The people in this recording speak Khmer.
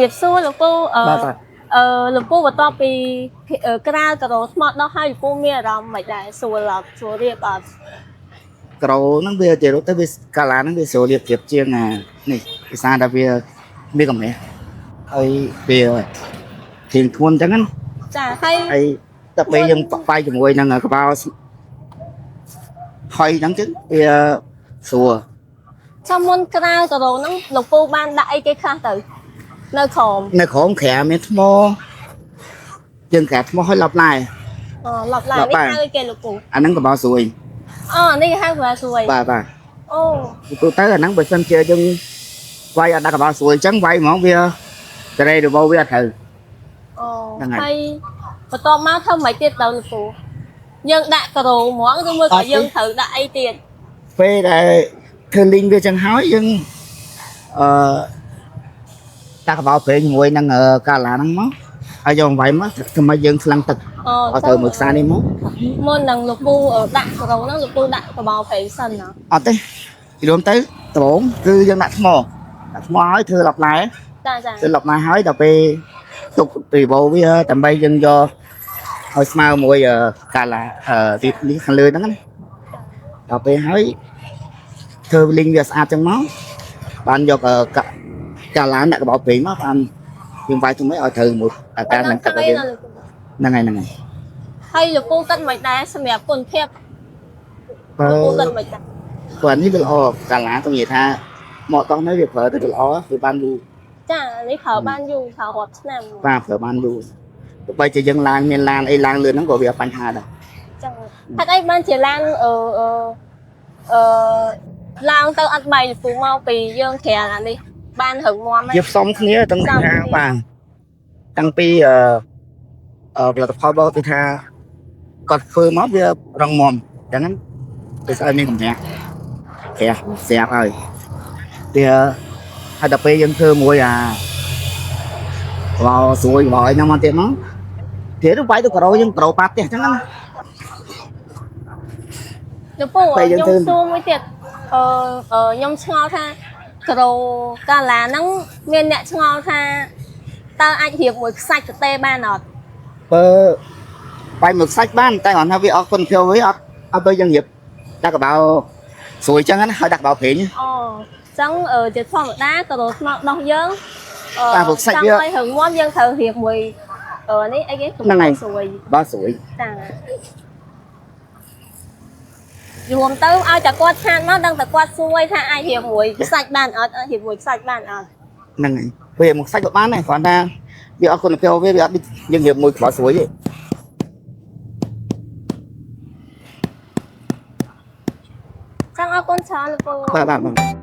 រាបសួរលោកពូអឺ បាទបាទ អឺលោកពូបន្ទាប់ពីក្រាលការ៉ូថ្មដោះហើយលោកពូមានអារម្មណ៍មិនដែរសួរអត់សួររៀបអត់ ក្រូហ្នឹងវាជារូបទៅវាកាឡាហ្នឹងវាស្រួលរៀបរៀបជាងអានេះភាសាថាវាមានកម្រាស់ហើយវាធៀងធ្ងន់អញ្ចឹងណា ចាហើយ ហើយតែពេលយើងបាយជាមួយនឹងកបោហើយហ្នឹងចឹងវាស្រួល ចាំមុនក្រាលការ៉ូហ្នឹងលោកពូបានដាក់អីគេខ្លះទៅនៅក្រោម នៅក្រោមក្រាមានថ្មយើងក្រាថ្មហើយឡប់ឡែ អូឡប់ឡា ឡប់ឡា នេះហៅអីគេលោកពូ អាហ្នឹងកបោស្រួយ អូនេះគេហៅក្រាលស្រួយ បាទបាទ អូ ទូទៅអាហ្នឹងបើសិនជាយើងវាយអត់ដាក់កបោស្រួយអញ្ចឹងវាយហ្មងវាតរេរបោវាអត់ត្រូវ អូ ហ្នឹងហើយ ហើយបន្ទាប់មកធ្វើមិនទៀតទៅលោកពូយើងដាក់ការ៉ូហ្មងឬមួយ អត់ទេ ក៏យើងត្រូវដាក់អីទៀត ពេលដែលធ្វើលីងវាចឹងហើយយើងអឺដាក់កបោប្រេងជាមួយនឹងកាឡាហ្នឹងមកហើយយកវាយមកធ្វើឲ្យយើងស្លឹងទឹក អូ ឲ្យត្រូវមួយខ្សែនេះមក មុននឹងលោកពូដាក់ការ៉ូហ្នឹងលោកពូដាក់កបោប្រេងសិនណា អត់ទេពីរួមទៅដំបូងគឺយើងដាក់ថ្មដាក់ថ្មហើយធ្វើឡប់ឡែ ចាចា ធ្វើឡប់ឡែហើយដល់ពេលទុករីបោវាដើម្បីយើងយកឲ្យស្មើមួយកាឡាទីនេះខាងលើហ្នឹងណាដល់ពេលហើយធ្វើលីងវាស្អាតចឹងមកបានយកកាឡាដាក់កបោប្រេងមកបានយើងវាយទៅមិនឲ្យត្រូវមួយអាការនឹងទឹករបស់យើងហ្នឹងហើយហ្នឹងហើយ ហើយលោកពូគិតមិនដែរសម្រាប់គុណភាព បើ លោកពូគិតមិនដែរ ព្រោះនេះវាល្អកាឡាទៅនិយាយថាមកតោះនេះវាប្រើទៅវាល្អវាបានយូរ ចានេះប្រើបានយូរប្រើរាប់ឆ្នាំ បាទប្រើបានយូរទោះបីជាយើងឡើងមានឡានអីឡើងលឿនហ្នឹងក៏វាអត់បញ្ហាដែរ ចឹងហេតុអីបានជាឡានអឺអឺអឺឡើងទៅអត់បែកលោកពូមកពីយើងក្រាលអានេះបានរឹងមាំហើយ វាផ្សំគ្នាទាំង ផ្សំគ្នា ថាបាទតាំងពីអឺផលិតផលរបស់គឺថាគាត់ធ្វើមកវារឹងមាំអញ្ចឹងណាវាស្អីមានកម្រាស់ក្រាស់ស្រាប់ហើយវាហើយដល់ពេលយើងធ្វើមួយអាវ៉ោស្រួយវ៉ោអីហ្នឹងមកទៀតមកទៀតទៅវាយទៅការ៉ូយើងការ៉ូប៉ាផ្ទះអញ្ចឹងណា លោកពូ ពេលយើងធ្វើ ខ្ញុំសួរមួយទៀតអឺអឺខ្ញុំឆ្ងល់ថាក្រូកាឡាហ្នឹងមានអ្នកឆ្ងល់ថាតើអាចរៀបមួយខ្សាច់ទទេបានអត់ បើបាយមួយសាច់បានតែគ្រាន់ថាវាអត់គុណភាពវាអត់អត់ដូចយើងរៀបដាក់កបោស្រួយចឹងណាហើយដាក់កបោប្រេង អូអញ្ចឹងជាធម្មតាក្រូស្មោកដោះយើង បាទព្រោះសាច់វា ចង់ឲ្យរឹងមាំយើងត្រូវរៀបមួយនេះអីគេ ហ្នឹងហើយ ស្រួយ បើស្រួយ ចារួមទៅឲ្យតែគាត់ឆានមកដឹងតែគាត់សួរថាអាចរៀបមួយខ្សាច់បានអត់អាចរៀបមួយខ្សាច់បានអត់ ហ្នឹងហើយវាមួយសាច់ក៏បានដែរគ្រាន់ថាវាអត់គុណភាពវាវាអត់ដូចយើងរៀបមួយកបោស្រួយទេ ចង់អរគុណច្រើនលោកពូ បាទបាទបាទ